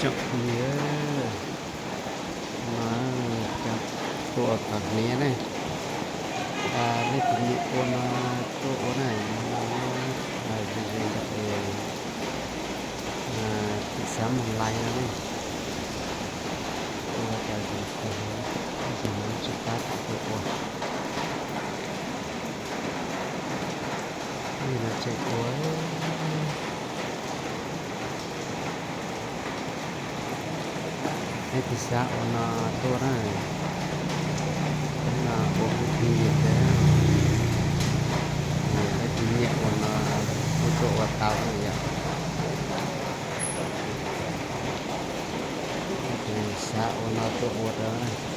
Tsoom phooj ywg, no cov tuaj tom hniav ne, leej twg nyiam ua no tuaj ua na, ze ze ntawm tim xav mus lais no ne, ua cov zoo kawg, tab sis hnub tsis pab tsis tuaj ua. Li no tseem ua. Leej twg xav ua no tuaj na, no ua kuj pheej yig thiab. Leej twg nyiam ua no kuj tuaj ua tau na yom. Leej twg xav ua no tuaj ua tau.